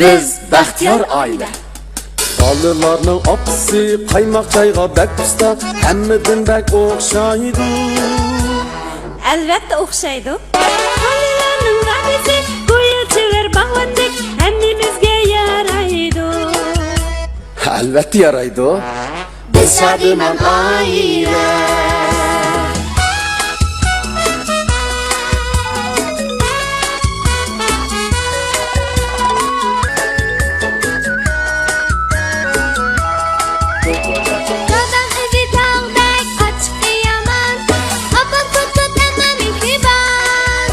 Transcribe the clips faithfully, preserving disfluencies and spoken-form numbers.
بىز بەختىيار ئائىلە. بالىلارنىڭ ئاپىسى قايماق چايغا بەك ئۇستا، ھەممىدىن بەك ئوخشايدۇ. ئەلۋەتتە ئوخشايدۇ. بالىلارنىڭ دادىسى گويا چېۋەر باغۋەندەك، ھەممىمىزگە يارايدۇ. ئەلۋەتتە يارايدۇ. بىز شادىمان ئائىلە. دادام ئۆزى تاغدەك ئاچچىقى يامان، ئاپام توتۇت ئەمما مېھرىبان.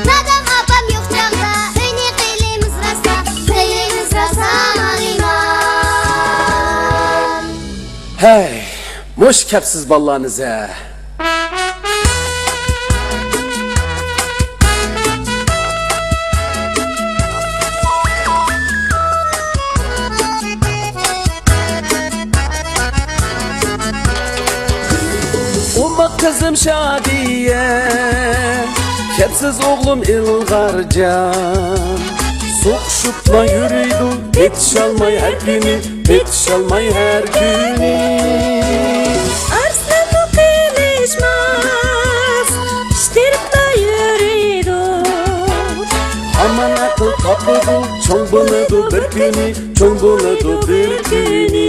دادام ئاپام يوق چاغدا ئۆينى قىلىمىز راسا، قىلىمىز راسا ئالىمان. ھەي، مۇشۇ كەپسىز بالىلارنى زە. ئوماق قىزىم شادىيە، كەپسىز ئوغلۇم ئىلغارجان. سوقۇشۇپلا يۈرىدۇ، پېتىشالماي ھەر كۈنى، پېتىشالماي ھەر كۈنى. ئارسلانمۇ قېلىشماس، پىشتىرىپلا يۈرىدۇ. ھامان ئەقىل تاپىدۇ، چوڭ بولىدۇ بىر كۈنى، چوڭ بولىدۇ بىر كۈنى.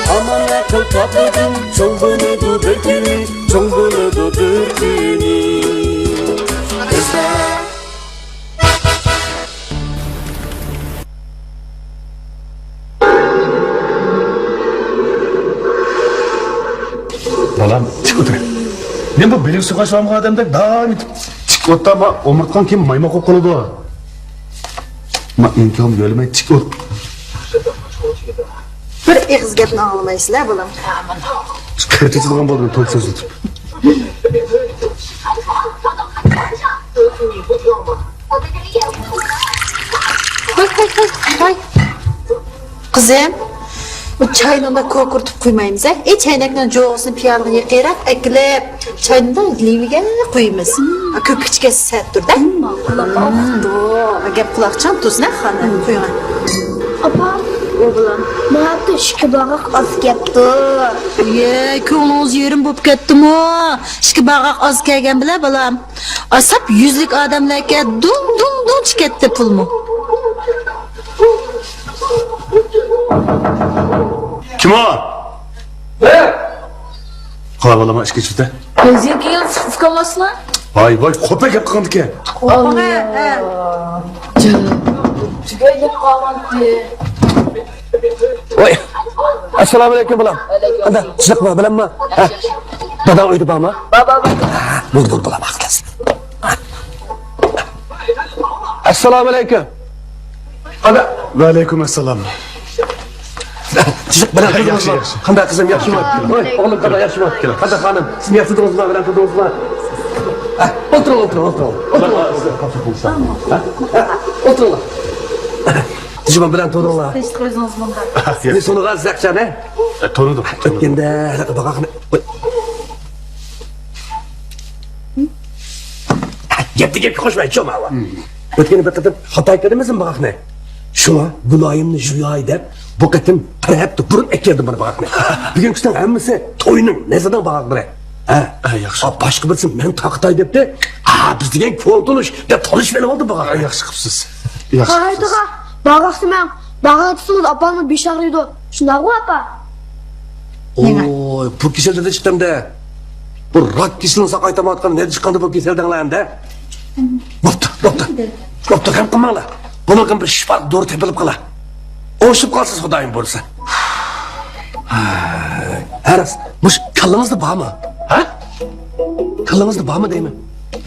ھامان ئەقىل تاپىدۇ، چوڭ بولىدۇ بىر كۈنى، چوڭ بولىدۇ بىر كۈنى. بىزدە بالام، تىك ئولتۇر. مەن بۇ بېلىگە سۇ قاچىلانغان ئادەمدەك دائىم تىك ئولتۇرما، ئومۇرتقاڭ كېيىن مايماق بولۇپ قالىدۇ. ما، ئىنكام يۆلىمەي تىك ئولتۇر. بىر ئېغىز گەپنى ئاڭلىمايسىلەر، بالام. كىرتىچىلىغان بولدۇم، توك سۆزلىتىپ. ھاي، ھاي، ھاي، ھاي. قىزىم، بۇ چاينى ئۇنداق كوكۇرتۇپ قويمايمىز، ھە؟ ئەي، چەينەكنىڭ جوغىسىنى پىيالىغا يېقىنراق ئەكىلىپ، چاينى لىۋىگە قويىمىز. ھە، كۆپۈكچىگە سەتتۇر-دە. ماقۇل، ئاپا. ھە، گەپ قۇلاقچان تۇرسۇن، ھە، خانىم، قويۇڭ. ئاپا، ئوغلۇم، ماڭا ئىككى باغاق ئاز كەپتۇ. يە، كۆڭلىڭىز يېرىم بولۇپ كەتتىمۇ؟ ئىككى باغاق ئاز كەلگەن بىلەن، بالام. ئاساب يۈزلۈك ئادەملەرگە دۇڭ، دۇڭ، دۇڭ چىكەتتى پۇلمۇ. كىم ئۇ؟ مەن. قاۋالىما ئىشىكنى چۈشۈردى. بەنزىنگە كەلگەن ئۇكاملارسىلەر؟ ۋاي، ۋاي، قوپە گەپ قىلغاندىكەن. ئاللا. تۈگەپ قالغانتى. ۋاي. ئەسسالامۇ ئەلەيكۇم، بالام. ئەلەيكۇم. قانداق، تىنچلىقمۇ، بالاممۇ؟ ھە؟ داداڭ ئۆيدە بارمۇ؟ بار، بار، بار. ھە، بولدى، بولدى، بالام، ھەقلىسىز. ئەسسالامۇ ئەلەيكۇم. قانداق؟ ۋەئەلەيكۇم ئەسسالام. تىنچلىق، بالام، تۇردىڭىزمۇ؟ ياخشى، ياخشى. قانداق قىزىم، ياخشىمۇ؟ ۋاي، ئوغلۇم، قانداق، ياخشىمۇ؟ كېلىڭ. قانداق خانىم، سىز ياخشى تۇردىڭىزمۇ، بالام، تۇردىڭىزمۇ؟ ھە، ئولتۇرۇڭ، ئولتۇرۇڭ، ئولتۇرۇڭ. ئولتۇرۇڭ. ھە؟ ھە؟ ئولتۇرۇڭلار. تىنچلىق، بالام، تۇردۇڭلار. تىنچلىق، ئۆزىڭىز مۇنداق. سېنى تونۇغان زەقچان، ھە؟ ئە، تونۇدۇم، تونۇدۇم. ئۆتكەندە ھېلىقى باغاقنى، گەپتە گەپكە قوشماي، چوما. ئۆتكەندە بىر قېتىم خاتا ئەكىردىمىزمۇ باغاقنى؟ شۇڭا گۇناھىمنى يۇياي دەپ، بۇ قېتىم بىر ھەپتە بۇرۇن ئەكىردىم بۇنى باغاقنى. بۈگۈنكىسىنىڭ ھەممىسى توينىڭ، نەزىرنىڭ باغاقلىرى. ھە؟ ھە، ياخشى. ئا، باشقا بىرسى مەن تارقىتاي دەپتۇ. ئا، بىز دېگەن كونا تونۇش دەپ تونۇشۇپ ئېلىۋالدىم باغاقنى. ھە، ياخشى قىپسىز. ياخشى قىپسىز. باغاقنى مەن، باغاق تۇتسىڭىز ئاپامنىڭ بېشى ئاغرىيدۇ. شۇنداقغۇ، ئاپا؟ ئوي، بۇ كېسەلدىن چىقتىمدە. بۇ راك كېسىلىنى ساقايتاماتقان نەدە چىققاندۇ بۇ كېسەلدىڭلار ئەمدى؟ بوپتۇ، بوپتۇ. بوپتۇ، غەم قىلماڭلار. بۇنىڭغا بىر شىپالىق دورا تېپىلىپ قالا. ئوڭشىپ قالسىز خۇدايىم بۇيرۇسا. ھە راست، مۇشۇ كاللىڭىزدا بارمۇ؟ ھە؟ كاللىڭىزدا بارمۇ دەيمەن؟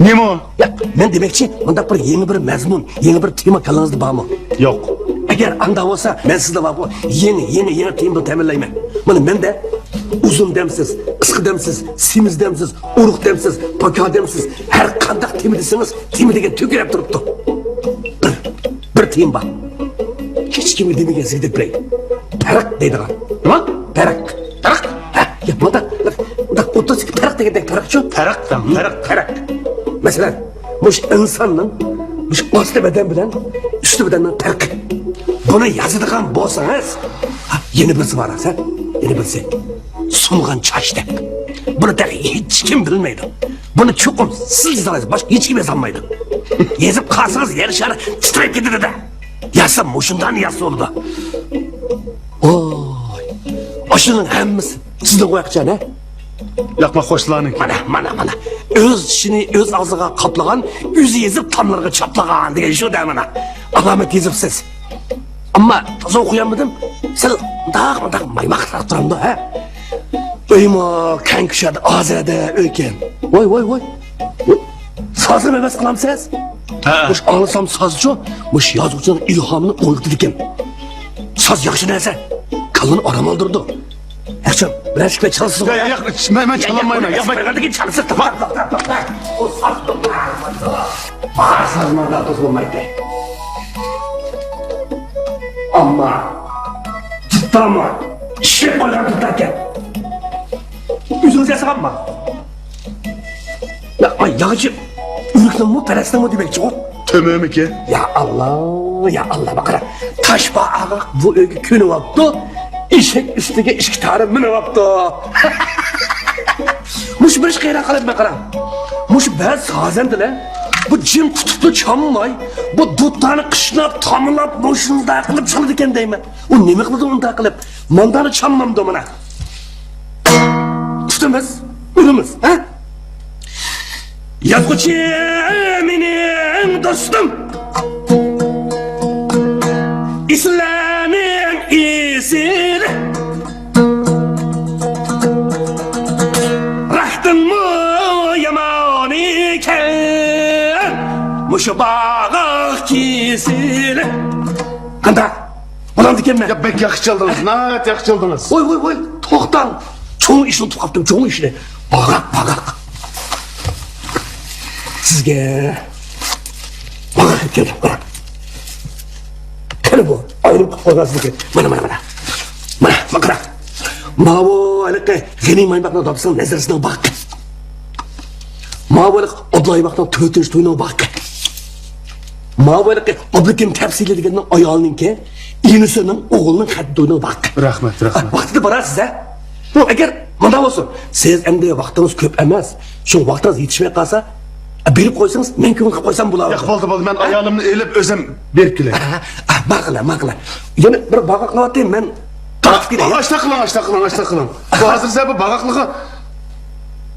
نېمە ئۇ؟ ياق، مەن دېمەكچى، مۇنداق بىر يېڭى بىر مەزمۇن، يېڭى بىر تېما كاللىڭىزدا بارمۇ؟ يوق. ئەگەر ئانداق بولسا، مەن سىزدە بارغۇ يېڭى، يېڭى، يېڭى تېما بىلەن تەمىنلەيمەن. مانا مەندە ئۇزۇن دەمسىز، قىسقا دەمسىز، سېمىز دەمسىز، ئورۇق دەمسىز، پاكار دەمسىز، ھەر قانداق تېما دېسىڭىز، تېما دېگەن تۆگىلەپ تۇرۇپتۇ. بىر، بىر تېما بار. ھېچكىمگە دېمىگەن سىزگە دەپ بېرەي. پەرق دەيدىغان. نېمە؟ پەرق. پەرق؟ ھە، يا، مۇنداق، مۇنداق ئوتتۇرىسىدىكى پەرق دېگەندەك پەرقچۇ؟ پەرق دەڭ، پەرق. پەرق. مەسىلەن، مۇشۇ ئىنساننىڭ مۇشۇ ئاستى بەدەن بىلەن ئۈستى بەدەننىڭ پەرقى. بۇنى يازىدىغان بولسىڭىز، ھە، يەنە بىرسى بار ھە، يەنە بىرسى. سۇنغان چاچتەك. بۇنى تېخى ھېچكىم بىلمەيدۇ. بۇنى چوقۇم سىز يازالايسىز، باشقا ھېچكىم يازالمايدۇ. يېزىپ قالسىڭىز يەر شارى تىترەپ كېتىدۇ-دە. يازسا مۇشۇنداقنى يازسا بولىدۇ. ۋاي، ئاشۇنىڭ ھەممىسى سىزنىڭ ۋاقچان ھە؟ ياقما خوشلارنىڭ. مانا، مانا، مانا. ئۆز چىشىنى ئۆز ئاغزىغا قاپلىغان، ئۆزى يېزىپ تاملىرىغا چاپلىغان دېگەن شۇ-دە مانا. ئالامەت يېزىپسىز. ئەمما تازا ئوقۇيالمىدىم. سەل مۇنداق، مۇنداق مايماقراق تۇرامدۇ ھە؟ ئۆيمۇ كەڭ كۇشادە ئازادە ئۆيكەن. ۋاي، ۋاي، ۋاي. سازنى ھەۋەس قىلامسىز؟ ھە. مۇش ئاڭلىسام سازچۇ، مۇش يازغۇچىنىڭ ئىلھامىنى ئويغىتىدىكەن. ساز ياخشى نەرسە، كاللىنى ئارام ئالدۇرىدۇ. ياخشى، بىرەر ئىككى چالسىز. ياق، ياق، مەن، مەن چالالمايمەن. ياق، مەن. بىرەردىكى چالسىز. توختا، توختا، توختا. ئۇ ساز توختا. بار سازماندا توسۇلمايدۇ. ئەمما دۇتارمۇ ئىشلەپ قويغان دۇتاركەن. ئۆزىڭىز ياسىغانمۇ؟ يا، ياغىچى ئۆرۈكنىڭمۇ، پەرەسنىڭمۇ دېمەكچىغۇ. تۆمۈرمىكى؟ يا ئاللا، يا ئاللا، بۇ قارا. تاشپا ئاغاق بۇ ئۆيگە كۆنۈۋاپتۇ. ئېشەك ئۈستىگە ئىككى تارى مىنىۋاپتۇ. مۇشۇ بىر ئىشقا ھەيران قالىمەن قاراڭ. مۇشۇ بەزى سازەندىلەر بۇ جىم قۇتۇپلا چامماي، بۇ دۇتارنى قىشلاپ، تامىلاپ، مۇشۇنداق قىلىپ چالىدىكەن دەيمەن. ئۇ نېمە قىلىدۇ ئۇنداق قىلىپ؟ ماندانا چاممامدۇ مانا؟ تۇتىمىز، ئۇرىمىز، ھە؟ يازغۇچى مېنىڭ دوستۇم، ئېسىللەرنىڭ ئېسىلى. راھتىنمۇ يامان ئىكەن مۇشۇ باغاق كېسىلى. قانداق؟ بولامدىكەنمەن؟ يا، بەك ياخشى چالدىڭىز، ناھايىتى ياخشى چالدىڭىز. ۋوي، ۋوي، ۋوي، توختاڭ. چوڭ ئىشنى ئۇنتۇپ قاپتىم، چوڭ ئىشنى. باغاق، باغاق. سىزگە باغاق ئەكەلدىم، قاراڭ. قېنى بۇ، ئايرىم قىلىپ قويغان سىزگە. مانا، مانا، مانا. مانا، مانا قاراڭ. ماۋۇ ھېلىقى غېنى مايماقنىڭ دادىسىنىڭ نەزىرىسىنىڭ باغىقى. ماۋۇ ھېلىقى ئابلايماقنىڭ تۆتىنچى تويىنىڭ باغىقى. ماۋۇ ھېلىقى ئابلىكىم تەپسىلى دېگەننىڭ ئايالىنىڭكى، ئىنىسىنىڭ ئوغلىنىڭ خەتنە تويىنىڭ باغىقى. رەھمەت، رەھمەت. ۋاقتىدا بارارسىز ھە؟ بۇ ئەگەر مۇنداق بولسۇن، سىز ئەمدى ۋاقتىڭىز كۆپ ئەمەس، شۇڭا ۋاقتىڭىز يېتىشمەي قالسا، بېرىپ قويسىڭىز، مەن كۆڭۈل قىلىپ قويسام بولار. ياق، بولدى، بولدى، مەن ئايالىمنى ئېلىپ ئۆزۈم بېرىپ كېلەي. ھە، ھە، ماقۇل، ماقۇل. يەنە بىر باغاق قىلىۋاتىمەن، مەن تارتىپ كېلەي. ئاشۇنداق قىلىڭ، ئاشۇنداق قىلىڭ، ئاشۇنداق قىلىڭ. بۇ ھازىر سەن بۇ باغاقلىققا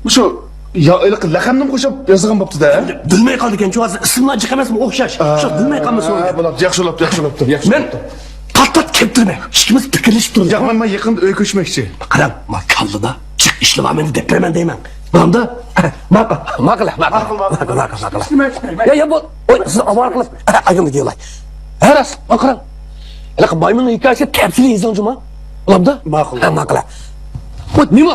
مۇشۇ يا، ھېلىقى لەقەمنىمۇ قوشۇپ يازغان بوپتۇ-دە. بىلمەي قالدىكەن، شۇ ھازىر ئىسىملار جىق ئەمەسمۇ، ئوخشاش. شۇ بىلمەي قالمىسۇن. ھە، بولاپتۇ، ياخشى بولاپتۇ، ياخشى بولاپتۇ، ياخشى مەن بولاپتۇ. قات-قات كەپتىرمەن، ئىككىمىز پىكىرلىشىپ تۇرىمىز. ياق، مەن، مەن يېقىندا ئۆي كۆچمەكچى. قاراڭ، ما كاللىدا جىق ئىشلار بار، مەن دەپ بېرىمەن دەيمەن. بولامدۇ؟ ماقۇل، ماقۇل، ماقۇل. ماقۇل، ماقۇل، ماقۇل. يا، يا، بول. ئوي، سىز ئاۋارە قىلىپ، ئايدىڭ دېگەن. ھە، راست، ماقۇل. ھېلىقى مايمۇننىڭ ھېكايىسىگە تەپسىلىي يېزىڭ جۇما. بولامدۇ؟ ماقۇل. ھە، ماقۇل. بۇ نېمە؟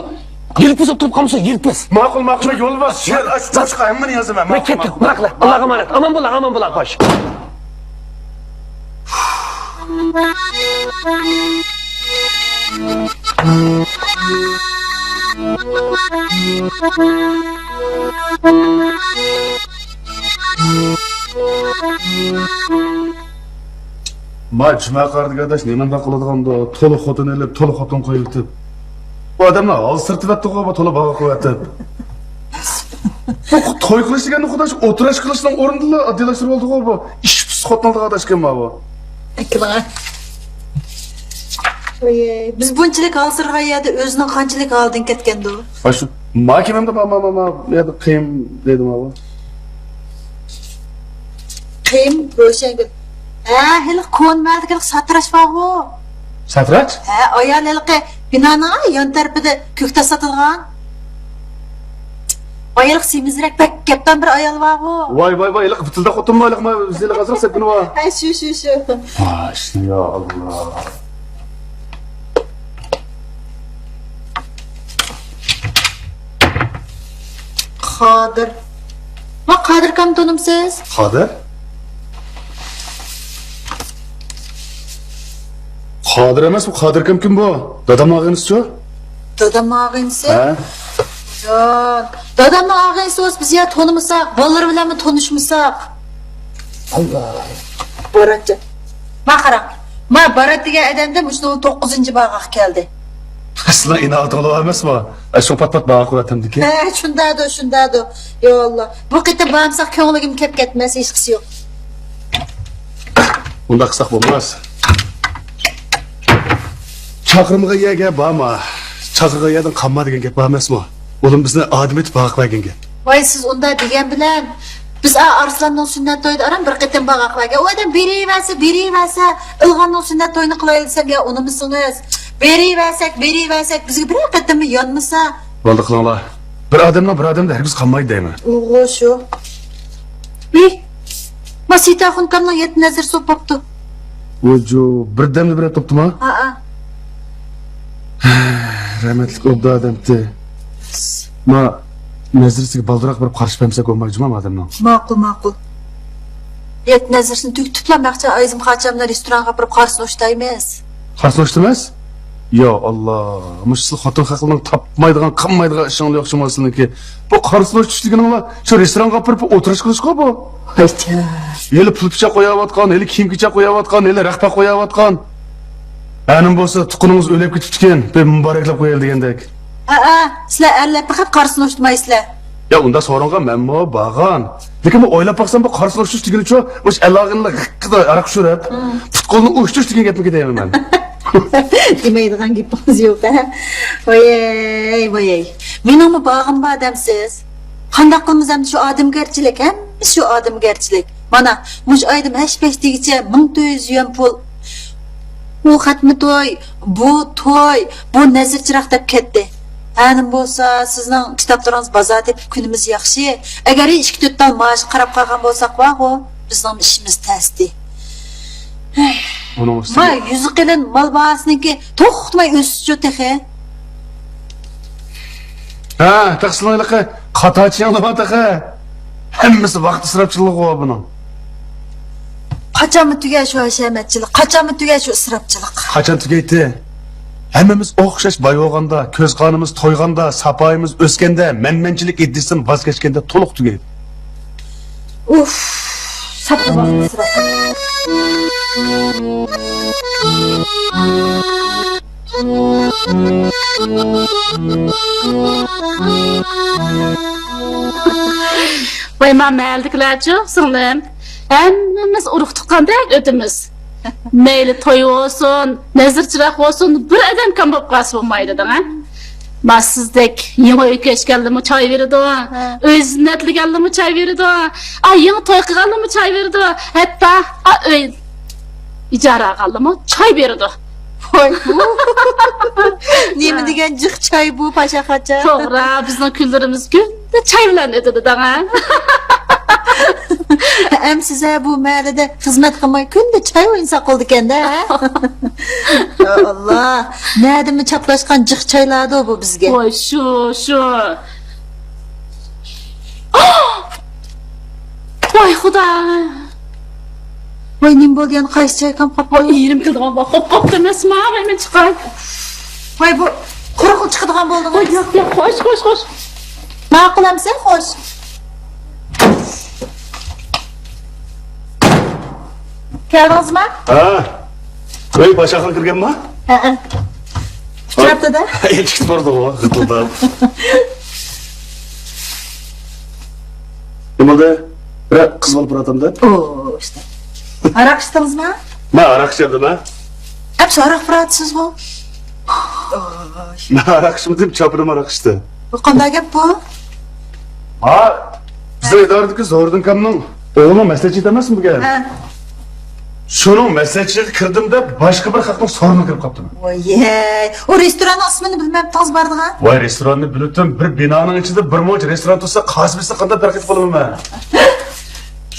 يىلپىز ئولتۇرۇپ قالمىسا، يىلپىز. ماقۇل، ماقۇل، يولۋاس، شېئىر ئاچ، باشقا ھەممىنى يازىمەن. ماقۇل، ماقۇل. ماقۇل. ئاللاغا ئامانەت. ئامان بول، ئامان بول، خوش. ما جۈمە قارىدىكى ئاداش نېمانداق قىلىدىغاندۇ؟ تولا خوتۇن ئېلىپ، تولا خوتۇن قويۇۋېتىپ. بۇ ئادەمنى ھالسىرىتىۋەتتىغۇ، بۇ تولا باغا قويۇۋېتىپ. بۇ توي قىلىش دېگەننى خۇداش ئولتۇرۇش قىلىشنىڭ ئورنىدىلا ئاددىيلاشتۇرۇۋالدىغۇ، بۇ ئىش پۇس خوتۇن ئالىدىغان ئاداش ئىكەن ما بۇ. ئەكىلىڭە. ئۆي، بىز بۇنچىلىك ھالسىرىغان يەردە ئۆزىنىڭ قانچىلىك ھالىدىن كەتكەندۇ؟ ئاشۇ ما كىمەمدە ما، ما، ما، ما، يەردە قىيىم دېدىم ما بۇ. قىيىم روشەنگۈل. ھە، ھېلىقى كونا مەھەللىدىكى ھېلىقى ساتىراچ بارغۇ. ساتىراچ؟ ھە، ئايال ھېلىقى بىنانىڭ يان تەرىپىدە كۆكتات ساتىدىغان. ۋاي، ھېلىقى سېمىزرەك بەك گەپدان بىر ئايال بارغۇ. ۋاي، ۋاي، ۋاي، ھېلىقى ۋىتىلداق خوتۇنمۇ ھېلىقى، ما، بىز ھېلىقى ئازراق سەپكىنى بار. ھە، شۇ، شۇ، شۇ. ۋاي، يا ئاللا. قادىر. ما قادىر ئاكامنى تونۇمسىز؟ قادىر؟ قادىر ئەمەس، بۇ قادىر ئاكام كىم بۇ؟ دادامنىڭ ئاغىنىسىچۇ؟ دادامنىڭ ئاغىنىسى؟ ھە؟ جان، دادامنىڭ ئاغىنىسى بولسا بىز يا تونۇمىساق، بالىلىرى بىلەنمۇ تونۇشمىساق. ئاللا. باراتجان. ما قاراڭ. ما بارات دېگەن ئادەمدە مۇشۇنىڭ توققۇزىنچى باغاق كەلدى. ئەسلى ئىناۋەت ئوغلى ئەمەسمۇ؟ ئە، شۇ پات-پات باغاق قۇراتامدىكى. ھە، شۇندادۇ، شۇندادۇ. يا ئاللا. بۇ قېتىم بارمىساق كۆڭلىگىمۇ كەپ كەتمەس، ھېچقىسى يوق. ئۇنداق قىلساق بولماس. چاقىرمىغان يەرگە بارما، چاقىرغان يەردىن قالما دېگەن گەپ بار ئەمەسمۇ؟ ئۇلۇم بىزنى ئادەم ئېتىپ باغاق بەرگەن گەپ. ۋاي، سىز ئۇنداق دېگەن بىلەن، بىز ئا ئارسلاننىڭ سۈننەت تويىدا ئاران بىر قېتىم باغاق بەرگەن. ئۇ ئادەم بېرىۋەرسە، بېرىۋەرسە، ئىلغارنىڭ سۈننەت تويىنى قىلايلى دېسەم، يا ئۇنىمىسىڭىز. بېرىۋەرسەك، بېرىۋەرسەك، بىزگە بىرەر قېتىممۇ يانمىسا. بولدى، قىلىڭلار. بىر ئادەمنىڭ بىر ئادەمدە ھەرگىز قالمايدۇ دەيمەن. ئوغۇ شۇ. ۋىي، ما سىتاخۇن ئاكامنىڭ يەتتە نەزىرى سوپ بوپتۇ. ۋوجۇ، بىردەمدە بىر ئەپ توپتىما؟ ھەئە. رەھمەتلىك ئوبدان ئادەمتى. ما نەزىرىسىگە بالدۇراق بېرىپ قارىشىپ بەرمىسەك بولمايدۇ جۇمۇ ئادەمنىڭ. ماقۇل، ماقۇل. يەتتە نەزىرىسىنى تۈگىتىپلا مەخچەن ئايزىم خاچامنى رېستورانغا ئاپىرىپ قارىسىنى ئوشتايمىز. قارىسىنى ئوشتىمىز؟ يا ئاللا، مۇشۇ سىز خوتۇن خەقلىرىنىڭ تاپمايدىغان، قانمايدىغان ئىشىڭلار يوق جۇمۇ سىزنىڭكى. بۇ قارىسىنى ئوشتۇش دېگىنىڭلار شۇ رېستورانغا ئاپىرىپ ئولتۇرۇش قىلىشقۇ بۇ. ھايجان. ھېلى پۇل پىچاق قوياۋاتقان، ھېلى كىيىم كېچەك قوياۋاتقان، ھېلى رەخپە قوياۋاتقان. ئەنىم بولسا تۇغقىنىڭىز ئۆلۈپ كېتىپتىكەن، بىر مۇبارەكلەپ قويايلى دېگەندەك. ھەئە، سىلەر ئەرلەر پەقەت قارىسىنى ئوشتىمايسىلەر. يا ئۇنداق سورۇنغا مەنمۇ بارغان. لېكىن بۇ ئويلاپ باقسام، بۇ قارىسىنى ئوشتۇش دېگىنىچۇ، مۇشۇ ئەللاغىنىلا غىققىدا ھاراق شۈرۈپ، پۇت-قولنى ئوشتۇش دېگەن گەپمىكىن دەيمەن مەن. دېمەيدىغان گېپىڭىز يوق ھە. ۋايەي، ۋايەي. مېنىڭمۇ باغىم بار دەمسىز. قانداق قىلىمىز ئەمدى، شۇ ئادەمگەرچىلىك، ھەممىسى شۇ ئادەمگەرچىلىك. مانا، مۇشۇ ئايدىم ھەش-پەش دېگۈچە مىڭ تۆت يۈز يۈەن پۇل. ئۇ خەتمە توي، بۇ توي، بۇ نەزىر چىراغ دەپ كەتتى. ھەنىم بولسا، سىزنىڭ كىتابلىرىڭىز بازار تېپىپ كۈنىمىز ياخشى. ئەگەر ئىككى تۆت تال مائاشقا قاراپ قالغان بولساقلا، ھو، بىزنىڭ ئىشىمىز تەستى. ھەي. ئۇنىڭ ئۈستىگە ما يۈزى قېلىن مال باھاسىنىڭكى توختىماي ئۆسۈشىچۇ تېخى. ھە، تېخى سىلىڭ ھېلىقى قاتارچى ياڭلىما تېخى. ھەممىسى ۋاقىت ئىسراپچىلىقىغۇ بۇنىڭ. قاچانمۇ تۈگەر شۇ ھەشەمەتچىلىك؟ قاچانمۇ تۈگەر شۇ ئىسراپچىلىق؟ قاچان تۈگەيتتى؟ ھەممىمىز ئوخشاش باي بولغاندا، كۆز قانىمىز تويغاندا، ساپايىمىز ئۆسكەندە، مەنمەنچىلىك ئىدىيىسىدىن ۋاز كەچكەندە تولۇق تۈگەيدۇ. ئۇف، ساپلا ۋاقىت ئىسراپ. ۋاي، ما مەھەللىدىكىلەرچۇ، سىڭلىم؟ ھەممىمىز ئۇرۇق تۇغقاندەك ئۆتىمىز. مەيلى توي بولسۇن، نەزىر چىراغ بولسۇن، بىر ئادەم كەم بولۇپ قالسا بولمايدۇ دەڭ. ما سىزدەك يېڭى ئۆي كۆچكەنلىرىمۇ چاي بېرىدۇ، ھە. ئۆي زىننەتلىگەنلىرىمۇ چاي بېرىدۇ، ئا، يېڭى توي قىلغانلىرىمۇ چاي بېرىدۇ، ھەتتا، ئا، ئۆي ئىجارە ئالغانلىرىمۇ چاي بېرىدۇ. ۋاي، بۇ نېمە دېگەن جىق چاي بۇ، پاشا خاچا؟ توغرا، بىزنىڭ كۈنلىرىمىز كۈندە چاي بىلەن ئۆتىدۇ دەڭ. ئەم سىز ھە بۇ مەھەللىدە خىزمەت قىلماي كۈندە چاي ئوينىساق بولىدىكەن-دە، ھە؟ يا ئاللا، نەدىمۇ چاپلاشقان جىق چايلاردۇ بۇ بىزگە. ۋاي شۇ، شۇ. ۋاي خۇدا. ۋاي نېمە بولدى يەنە، قايسى چايكام قاپتۇ؟ ۋاي يېرىم كېلىدىغان بار، قوپ قاپتۇ ئەمەسما، ۋاي مەن چىقاي. ۋاي بۇ قۇرۇقلا چىقىدىغان بولدىڭىز. ۋاي ياق ياق، خوش خوش خوش. ماقۇل ئەمسە، خوش. كەلدىڭىزما؟ ھە. ۋاي، پاشاخان كىرگەنما؟ ھەئە. ئۇچراپتۇ-دە. ئېچىقىپ بارىدىغۇ، غىتىلداپ. نېمە بولدى؟ بىرەر قىز بولۇپ باراتامدۇ؟ ئوو، ئىشتە. ھاراق ئىچتىڭىزما؟ مەن ھاراق ئىچەمدىما؟ ئەمسە ھاراق باراتسىزغۇ؟ مەن ھاراق ئىچمىدىم، چاپىنىم ھاراق ئىچتى. بۇ قانداق گەپ بۇ؟ ھا، بىزنىڭ ئىدارىدىكى زورىدىن ئاكامنىڭ ئوغلىنىڭ مەسلىھەتچى ئىدى ئەمەسمۇ بۇ گەپ؟ ھە. شۇنىڭ مەسلىھەتچىلىكىگە كىردىم دەپ، باشقا بىر خەقنىڭ سورۇنىغا كىرىپ قاپتىمەن. ۋايەي، ئۇ رېستوراننىڭ ئىسمىنى بىلمەپتىڭىز بارىدىغان؟ ۋاي، رېستوراننى بىلىۋېتىم، بىر بىنانىڭ ئىچىدە بىر مۇنچە رېستوران تۇرسا، قاسىمىسىنى قانداق پەرق ئېتىپ بولىمەن مەن؟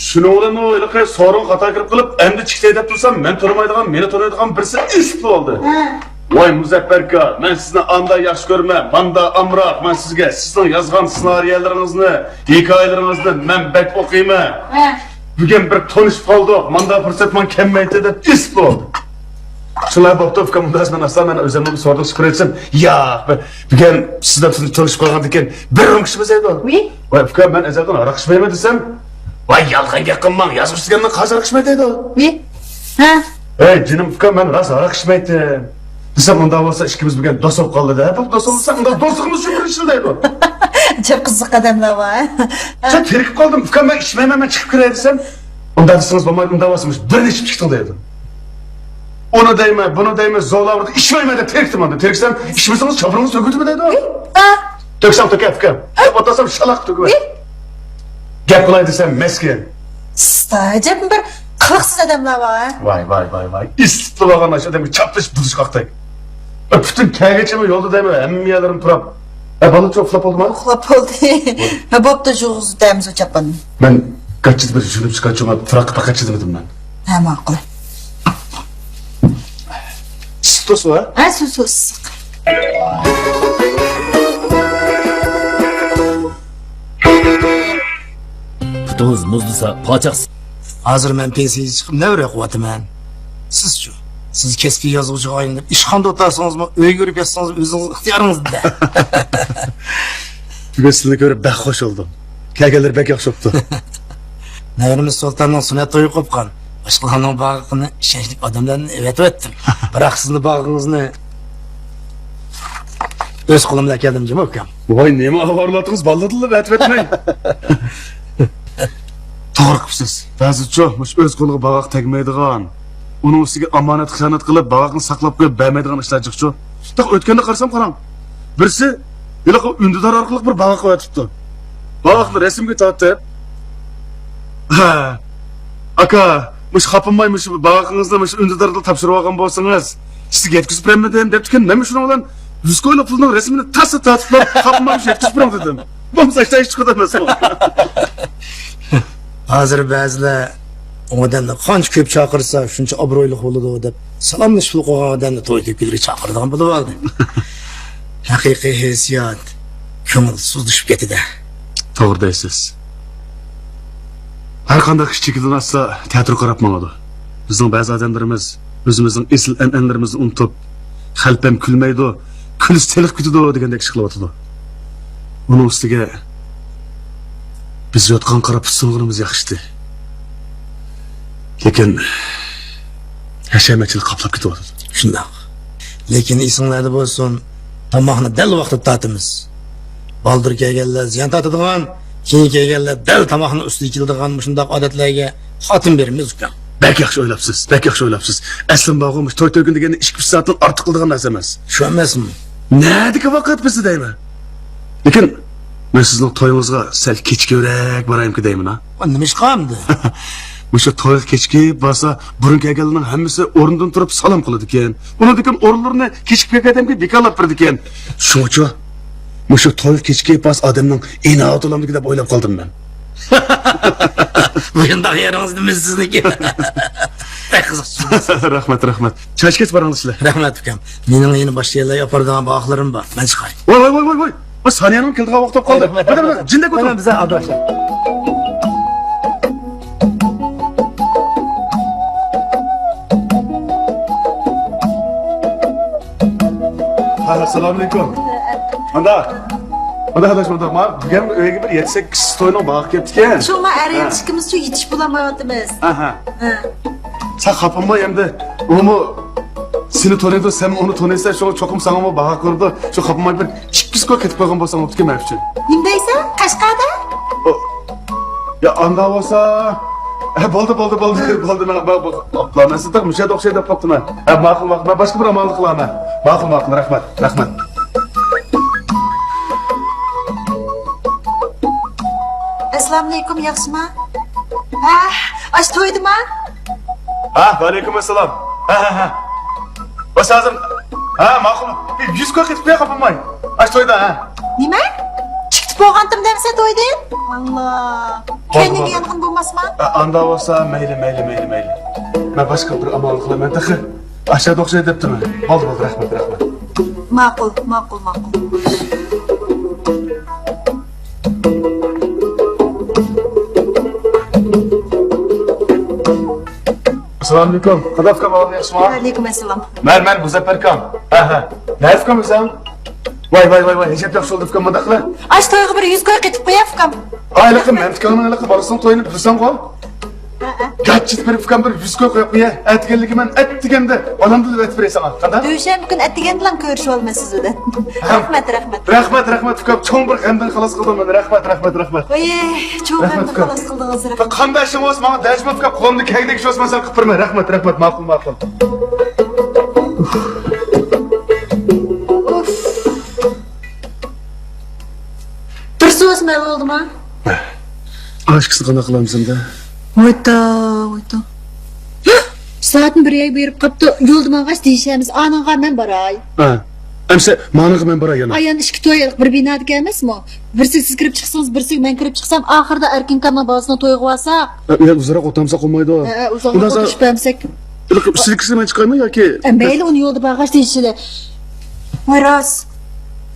شۇنىڭ بىلەن ئۇ ھېلىقى سورۇنغا خاتا كىرىپ قېلىپ، ئەمدى چىقتى دەپ تۇرسام، مەن تونۇمايدىغان، مېنى تونۇيدىغان بىرسى ئۈزۈپ ئالدى. ھە. ۋاي مۇزەپپەر ئاكا، مەن سىزنى ئاندا ياخشى كۆرىمەن، ماندا ئامراق، مەن سىزگە، سىزنىڭ يازغان سېنارىيەلىرىڭىزنى، ھېكايىلىرىڭىزنى مەن بەك ئوقۇيمەن. ھە. بۈگۈن بىر تونۇشۇپ قالدۇق، ماندا پۇرسەت ماڭا كەلمەيتتى دەپ ئېسىپ بولدى. شۇنداق بوپتۇ ئۇكام، مۇنداق مەن ئاستا مەن ئۆزۈمنىڭ بىر سورۇنىغا چىقىپ كىرىۋەتسەم، ياق، بۈگۈن سىز بىلەن تونۇشۇپ قالغاندىن كېيىن بىر رۇمكىشىمىز دەيدۇ. ۋىي. ۋاي ئۇكام، مەن ئەزەلدىن ھاراق ئىچمەيمەن دېسەم، ۋاي، يالغان گەپ قىلماڭ، يازغۇچى دېگەننىڭ قايسى ھاراق ئىچمەيدۇ؟ ۋى؟ ھە؟ ئەي جېنىم ئۇكام، مەن راست ھاراق ئىچمەيتتىم دېسەم، ئۇنداق بولسا ئىككىمىز بۈگۈن دوست بولۇپ قالدى دە. بولۇپ دوست بولسا، ئۇنداق دوستلۇقىمىز شۇ بىر يىل دەيدۇ. جىق قىزىق ئادەملەر بار. سەن تېرىكىپ قالدىم، ئۇكام مەن ئىچمەيمەن، مەن چىقىپ كىرەي دېسەم، ئۇنداق دېسىڭىز بولمايدۇ، ئۇنداق بولسا مۇشۇ بىرنى ئىچىپ چىقتىڭ دەيدۇ. ئۇنى دەيمەن، بۇنى دەيمەن، زورلاپ ئۇرۇپ ئىچمەيمەن دەپ تېرىكتىم ئاندىن. تېرىكسەم، ئىچمىسىڭىز چاپىنىڭىزنى تۆكۈۋېتىمەن دەيدۇ. ھە؟ تۆكسەڭ تۆكە، ئۇكام. دەپ ئولتۇرسام شالاق تۆكۈۋەت. گەپ قىلاي دېسەم مەسكىن. سىزدا ئەجەب بىر قىلىقسىز ئادەملەر بار. ۋاي، ۋاي، ۋاي، ۋاي. ئىسسىتلا بارغان ئاشۇ ئادەمگە چاپلىشىپ دۇدۇش قاقتەك. پۈتۈن كەلگۈچىمۇ يولدا دەيمەن، ھەممە يەرلىرىم پۇراپ. ھە، بالىچۇ ئۇخلاپ بولدىما؟ ئۇخلاپ بولدى. ھە، بوپتۇ، جۇغۇزدەمزۇ چاپان. مەن گاچچىدا بىر يۇلۇپ چىققان چوڭ پۇراققا پەقەت چىدىمىدىم مەن. ھە، ماقۇل. ئىسسىق تۇرسىۋا؟ ھە، سۇ، سۇ ئىسسىق. پۇتىڭىز مۇزلىسا، پاچاقسىز. ھازىر مەن پېنسىيەگە چىقىپ نەۋرە ئوقۇۋاتىمەن. سىزچۇ؟ سىز كەسپىي يازغۇچىغا ئايلىنىپ، ئىشخانىدا ئولتۇرسىڭىزمۇ، ئۆيگە يۈرۈپ ياتسىڭىزمۇ، ئۆزىڭىز ئىختىيارىڭىزدا. بۈگۈن سىزنى كۆرۈپ بەك خۇش بولدۇم. كەلگەنلىرى بەك ياخشى بوپتۇ. نەۋرىمىز سۇلتاننىڭ سۈننەت تويى قوپقان. باشقىلارنىڭ باغىقىنى ئىشەنچلىك ئادەملەردىن ئەۋەتىۋەتتىم. بىراق سىزنى باغىڭىزنى ئۆز قولۇم بىلەن ئەكەلدىم جۇمۇ ئۇكام. ۋاي، نېمە ئاۋارىلاتىڭىز، بالىدىنلا ئەۋەتىۋەتمەي. توغرا قىپسىز. بەزىچۇ، مۇشۇ ئۆز قولىغا باغاق تەگمەيدىغان، ئۇنىڭ ئۈستىگە ئامانەت خىيانەت قىلىپ، باغاقنى ساقلاپ قويۇپ بەرمەيدىغان ئىشلار جىقچۇ. شۇنداق ئۆتكەندە قارىسام، قاراڭ. بىرسى ھېلىقى ئۈندىدار ئارقىلىق بىر باغاق قويۇۋېتىپتۇ. باغاقنى رەسىمگە تارتىپ، ھە، ئاكا، مۇشۇ خاپىماي مۇشۇ باغىقىڭىزنى مۇشۇ ئۈندىداردا تاپشۇرۇپ ئالغان بولسىڭىز، سىزگە يەتكۈزۈپ بېرەمدىم دەپتىكەن. مەنمۇ شۇنىڭ بىلەن يۈز كويلۇق پۇلنىڭ رەسىمىنى تاسلا تارتىپلا، خاپىماي مۇشۇ يەتكۈزۈپ بېرىڭ دېدىم. بولمىسا ھېچ ئىش چىقىدۇ ئەمەسمۇ. ھازىر بەزىلەر ئۇ ئادەمنى قانچە كۆپ چاقىرسا، شۇنچە ئابرۇيلۇق بولىدۇ دەپ، سالاملىشىپ قويغان ئادەمنى توي تۆكۈنلىرىگە چاقىرىدىغان بولۇپ قالدى. ھەقىقىي ھېسسىيات كۆڭۈل سۇسلىشىپ كېتىدۇ. توغرا دەيسىز. ھەر قانداق ئىش چېكىدىن ئاشسا، تەتۈر قاراپ ماڭىدۇ. بىزنىڭ بەزى ئادەملىرىمىز ئۆزىمىزنىڭ ئېسىل ئەنئەنىلىرىمىزنى ئۇنتۇپ، خەلپەم كۈلمەيدۇ، كۈلسە چېلىقىپ كېتىدۇ دېگەندەك ئىش قىلىۋاتىدۇ. ئۇنىڭ ئۈستىگە بىز يوتقان قاراپ پۇسسىنغىنىمىز ياخشىتى. لېكىن ھەشەمەتچىلىك قاپلاپ كېتىۋاتىدۇ. شۇنداق. لېكىن ئېسىڭلاردا بولسۇن، تاماقنى دەل ۋاقتىدا تارتىمىز. بالدۇر كەلگەنلەر زىيان تارتىدىغان، كېيىن كەلگەنلەر دەل تاماقنىڭ ئۈستىگە كېلىدىغان مۇشۇنداق ئادەتلەرگە خاتىمە بېرىمىز ئۇكام. بەك ياخشى ئويلاپسىز، بەك ياخشى ئويلاپسىز. ئەسلىم بارغۇ، مۇشۇ توي تۆكۈن دېگەننى ئىككى ئۈچ سائەتتىن ئارتۇق قىلىدىغان نەرسە ئەمەس. شۇ ئەمەسمۇ؟ نەدىكى ۋاقىت بىزدە دەيمەن. لېكىن مەن سىزنىڭ تويىڭىزغا سەل كېچىكىپرەك بارايمىكىن دەيمەن ھا. نېمىشقا ئەمدى؟ مۇشۇ تويغا كېچىكىپ بارسا، بۇرۇن كەلگەنلەرنىڭ ھەممىسى ئورنىدىن تۇرۇپ سالام قىلىدىكەن. ئۇنىڭدىن كېيىن ئورۇنلىرىنى كېچىكىپ كەلگەن ئادەمگە بىكارلاپ بېرىدىكەن. شۇڭىچۇ، مۇشۇ تويغا كېچىكىپ بارسا ئادەمنىڭ ئىناۋىتى بولامدىكىن دەپ ئويلاپ قالدىم مەن. بۇنداق يېرىڭىز نېمە سىزنىڭكى؟ بەك قىزىق چۈشىنىسىز. رەھمەت، رەھمەت. چاي ئىچكەچ بارىڭلار سىلەر. رەھمەت ئۇكام. مېنىڭ يەنە باشقا يەرلەرگە ئاپىرىدىغان باغاقلىرىم بار. مەن چىقاي. ۋاي، ۋاي، ۋاي، ۋاي، ۋاي. ۋاي، سانىيەنىڭ كېلىدىغان ۋاقتى بولۇپ قالدى. رەھمەت، بىر، بىر، رەھمەت. جىندەك ئولتۇر. مانا بىزلەر ئاداش. ھە، ئەسسالامۇئەلەيكۇم. مانا. مانا ئاداش، مانا. ما بۈگۈن ئۆيگە بىر يەتتە سەككىز توينىڭ باغاقى كەپتىكەن. شۇڭا ئەر ھە. يېتىشكىمىزچۇ يېتىشىپ بولالمايۋاتىمىز. ئاھا. ھە. سەن خاپىماي ئەمدى. ئۇمۇ سېنى تونۇيدۇ، سەن ئۇنى تونۇيسەن، شۇڭا چوقۇم ساڭىمۇ باغاق قىلىدۇ. شۇ خاپىماي بىر ئىككى پىسكو كېتىپ قالغان بولساڭ بوپتىكەن مەن ئۈچۈن. نېمە دەيسەن؟ قەشقەردە؟ ئو، يا ئاندا بولسا، ھە، بولدى، بولدى، بولدى، بولدى، مانا، بۇ، بۇ، بۇ، مەن سىزدەك مۇشۇ يەردە ئوخشايدۇ دەپ قاپتىمەن. ھە، ماقۇل، ماقۇل، مەن باشقا بىر ئامانلىق قىلارمەن. ماقۇل، ماقۇل، رەھمەت، رەھمەت. ئەسسالامۇئەلەيكۇم، ياخشىما؟ ھە، ئاشۇ تويدىما؟ ھە، ۋەئەلەيكۇم ئەسسالام. ھە، ھە، ھە. بس ھازىر. ھە، ماقۇل. بىر يۈز كوي قېتىپ قوياي خاپىماي. ئاشۇ تويدا، ھە. نېمە؟ چىقىپ بولغانتىم دەمسە تويدىن؟ ئاللا. بولدى، كەينىڭگە بولدى. يانغىن بولماسما؟ ئا، ئاندا بولسا مەيلى، مەيلى، مەيلى، مەيلى. مەن باشقا بىر ئامانلىق قىلىمەن تېخى. ئاشۇ يەردە ئوخشايدۇ دەپتىمەن. بولدى، بولدى، رەھمەت، رەھمەت. ماقۇل، ماقۇل، ماقۇل. ئەسسالامۇئەلەيكۇم. قانداق ئۇكام، ئەھۋالىڭ ياخشىمۇ؟ ۋەئەلەيكۇم ئەسسالام. مەن، مەن مۇزەپپەر ئۇكام. ھە، ھە. نەدە ئۇكام ئۆزۈڭ؟ ۋاي، ۋاي، ۋاي، ۋاي، ئەجەب ياخشى بولدى ئۇكام، مۇنداق قىلە. ئاشۇ تويغا بىر يۈز كوي قېتىپ قوياي ئۇكام. ھېلىقى مەمتىكاڭنىڭ ھېلىقى بالىسىنىڭ تويىنى بىلسەڭغۇ؟ ھەئە. گاچچىسى بېرىپ ئۇكام بىر يۈز كوي قويۇپ قويە. ئەتىگەنلىكى مەن ئەتىگەندە بالامدىن ئۆتۈپ بېرەي ساڭا. قانداق؟ دوشەنبە كۈنى ئەتىگەندىلا كۆرۈشۈۋالىمەن سىز بىلەن. رەھمەت، رەھمەت. رەھمەت، رەھمەت ئۇكام. چوڭ بىر غەمدىن خالاس قىلدىڭ مېنى. رەھمەت، رەھمەت، رەھمەت. ۋاي، چوڭ غەمدىن خالاس قىلدىڭىز. رەھمەت. قانداق ئىشىڭ بولسا ماڭا دەجمە ئۇكام. قولۇمدىن كەلگىنىگە ئىش بولسا مەن قىلىپ بېرىمەن. رەھمەت، رەھمەت. ماقۇل، ماقۇل. ئۇف. بىر سوئال مەلۇم بولدىما؟ ئاشكىسىنى قانداق قىلامسەن دە؟ ۋايتا، ۋايتا. سائەتمۇ بىر يەرگە بېرىپ قاپتۇ. يولدا ماڭغاچ دېيىشەمىز. ئانىڭغا مەن باراي. ھە. ئەمسە مانىڭغا مەن باراي يەنە. ئايان ئىككى توي بىر بىنادىكى ئەمەسمۇ؟ بىرسىگە سىز كىرىپ چىقسىڭىز، بىرسىگە مەن كىرىپ چىقسام، ئاخىرىدا ئەركىنكامنىڭ بالىسىنىڭ تويىغا بارساق. ئە، ئۇ يەردە ئۇزۇنراق ئولتۇرمىساق بولمايدۇ. ھە، ئۇزۇنراق ئولتۇرۇشۇپ بەرمىسەك. ئىلقىپ ئۈستىدىكىسىنى مەن چىقايمۇ ياكى؟ ئە، مەيلى، ئۇنى يولدا بارغاچ دېيىشىلى. ۋاي راست.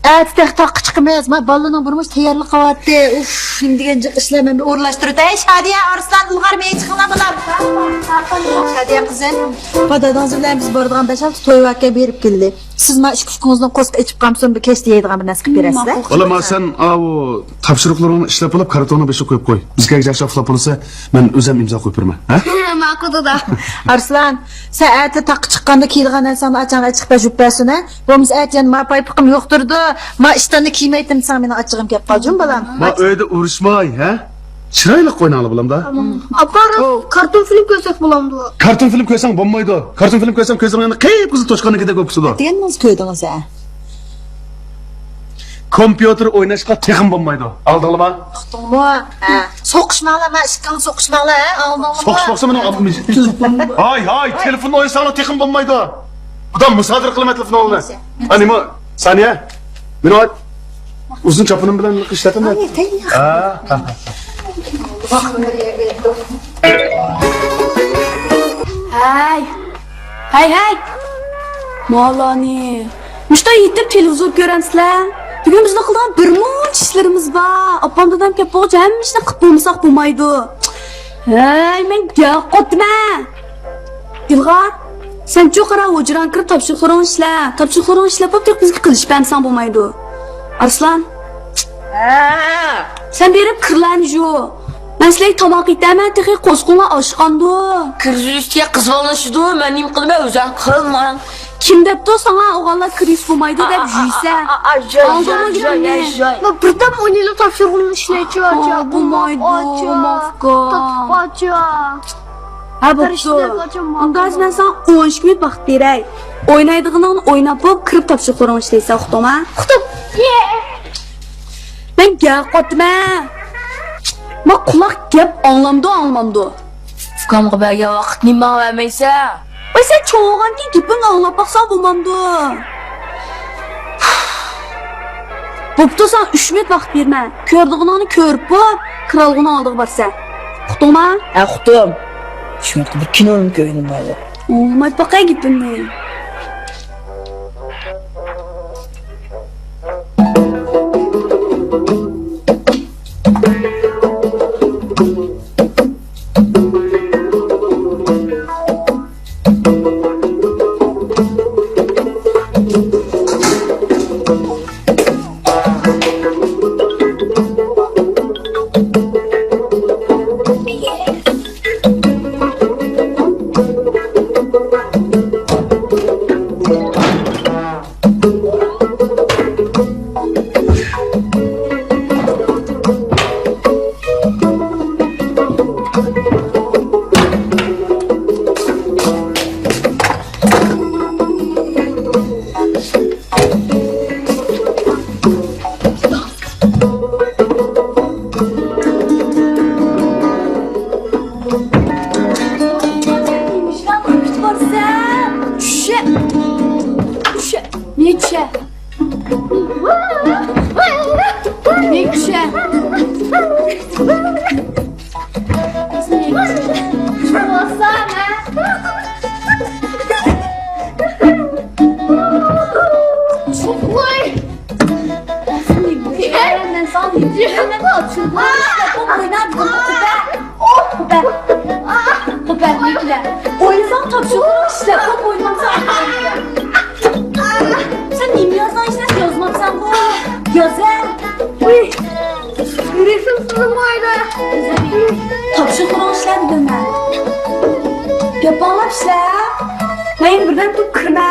ئەتە تېخى تاغقا چىقىمىز. ما بالىنىڭ بىرمۇنچە تەييارلىق قىلىۋاتتى. ئۇف، نېمە دېگەن جىق ئىشلار، مەن بىر ئورۇنلاشتۇرۇۋېتەي. ھەي، شادىيە، ئارسلان، ئىلغار، مېيى چىقىڭلار بالام. شادىيە قىزىم، پادا دادىڭىز بىلەن بىز بارىدىغان بەش-ئالتە توي باركەن، بېرىپ كېلىلى. سىز ما ئىككى ئۇكىڭىزنىڭ قورسىقى ئېچىپ قالمىسۇن، بىر كەچتە يەيدىغان بىر نەرسە قىلىپ بېرەرسىلەر. ماقۇل. بالا، ما سەن ئاۋۇ تاپشۇرۇقلىرىڭنى ئىشلەپ بولۇپ، كارتوننى بېشىغا قويۇپ قوي. بىز كەلگۈچە ئۇخلاپ بولسا، مەن ئۆزۈم ئىمزا قويۇپ بېرىمەن. ھە؟ ماقۇل دادا. ئارسلان، سەن ئەتە تاغقا چىققاندا كىيىدىغان نەرسەڭنى ئاچاڭغا ئېچىقىپ بەرسۇن، ھە؟ بولمىسا ئەتە يەنە ما پايپىقىم يوقتۇردى، ما ئىشتاننى كىيمەيتتىم دېسەڭ مېنىڭ ئاچچىقىم كەپ قالىدۇ، جۇمۇ بالام. ما ئۆيدە ئۇرۇشماي، ھە؟ چىرايلىق ئويناڭلار بالام دا. ئاپا، كارتون فىلىم كۆرسەك بولامدۇ؟ كارتون فىلىم كۆرسەڭ بولمايدۇ. كارتون فىلىم كۆرسەڭ كۆزۈڭنىڭ يېنى قىپقىزىل توشقاندىكىدەك بولۇپ كېتىدۇ. دېگەننىڭىز كۆردىڭىز ھە؟ كومپيۇتېر ئويناشقا تېخىمۇ بولمايدۇ. ئاڭلىدىڭلارمۇ؟ ئۇقتۇڭمۇ؟ ھە. سوقۇشماڭلار، ما ئىككىڭلار سوقۇشماڭلار، ھە؟ ئاڭلىدىڭلارمۇ؟ سوقۇش بولسا مېنىڭ ئاپام. ھاي، ھاي، تېلېفون ئوينىساڭلار تېخىمۇ بولمايدۇ. بۇدا مۇسادىرە قىلىمەن تېلېفون ئوغلىنى. ئانىمۇ، سانىيە، مېنى ئايت. ئۇزۇن چاپىنىم بىلەن ئىشلەتمە. ئاي، تەييار. ھە، ھە، ھە. ھەي. ھەي، ھەي. مالانى. مۇشتا يېتىپ تېلېۋىزور كۆرەمسىلەر؟ بۈگۈن بىزنىڭ قىلىدىغان بىر مۇنچە ئىشلىرىمىز بار. ئاپام دادام كەپ بولغۇچە ھەممە ئىشنى قىلىپ بولمىساق بولمايدۇ. ھەي، مەن گەپ قىلىۋاتىمەن. ئىلغار، سەنچۇ قارا، ھۇجراڭغا كىرىپ تاپشۇرۇقلىرىڭنى ئىشلە. تاپشۇرۇقلىرىڭنى ئىشلەپ بولۇپ، تېخى بىزگە قىلىشىپ بەرمىسەڭ بولمايدۇ. ئارسلان. ھە. سەن بېرىپ كىرلەرنى يۇ. مەن سىلەرگە تاماق ئېتەرمەن، تېخى قورسىقىڭلار ئاچقاندۇ. كىرىزىسكە قىز بالىنى ئىشىدۇ، مەن نېمە قىلىمەن، ئۆزۈڭ قىلماڭ. كىم دەپتۇ ساڭا ئوغۇللار كىرىزىس بولمايدۇ دەپ يۈيسە. ئالدىما گېپىمنى. مەن بىردەم ئون يىللىق تاپشۇرۇقنى ئىشلەيچۇ، ئاچا. بولمايدۇ، ماۋقا. تاتلىق ئاچا. ھە، بوپتۇ. ئۇنداق مەن ساڭا ئون ئىككى مىنۇت ۋاقىت بېرەي. ئوينايدىغىنىڭنى ئويناپ بولۇپ، كىرىپ تاپشۇرۇقلىرىڭنى ئىشلەيسەن، ئۇقتۇڭما؟ ئۇقتۇم. مەن گەپ قىلىۋاتىمەن. ما قۇلاق گەپ ئاڭلامدۇ، ئاڭلىمامدۇ؟ ئۇكامغا بەرگەن ۋاقىتنى ماڭا بەرمەيسەن. ۋاي، سەن چوڭ بولغاندىكىن گېپىڭنى ئاڭلاپ باقساڭ بولمامدۇ؟ بوپتۇ، ساڭا ئۈچ مىنۇت ۋاقىت بېرىمەن. كۆرىدىغىنىڭنى كۆرۈپ بوپ، كىرالغۇنىڭ ئالدىغا بارسەن. ئۇقتۇڭما؟ ھە، ئۇقتۇم. ئۈچ مىنۇتقا بىر كىنونىمۇ كۆرگىلى بولمايدۇ. ئاڭلىماي باقاي گېپىمنى. چۈشە. چۈشە. نېمە چۈشە؟ نېمە چۈشە؟ سەن نېمە يازغان ئىشلەپ يازماپسەنغۇ؟ ياز ھە. يۈرىكىم سىزىلمايدۇ. تاپشۇرۇق ئىشلەپ دېمە. گەپ ئاڭلاپ ئىشلە. مەن بىردەم تۇرۇپ كىرمە.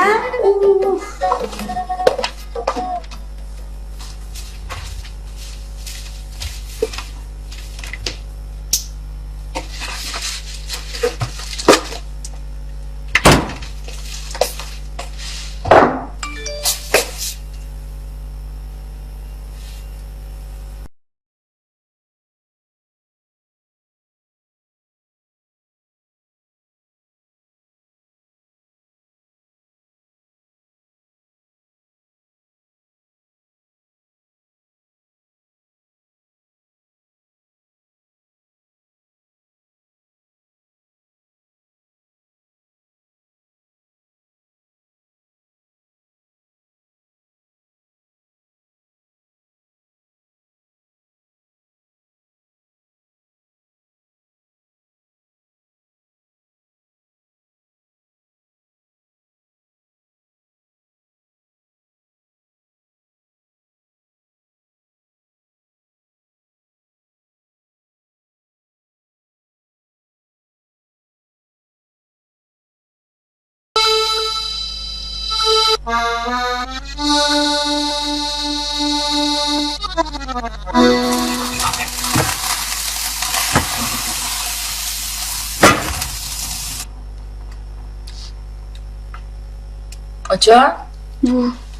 ئاچا،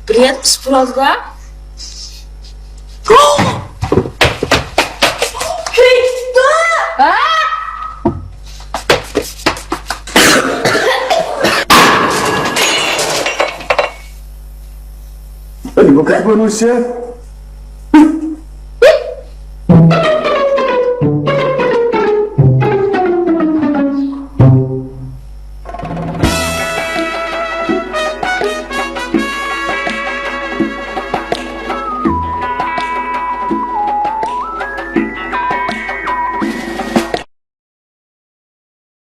بىر يەر پىسىپ قالدى. كېتىپتۇ! ھە؟ بۇ كېتىپ بولمىسا.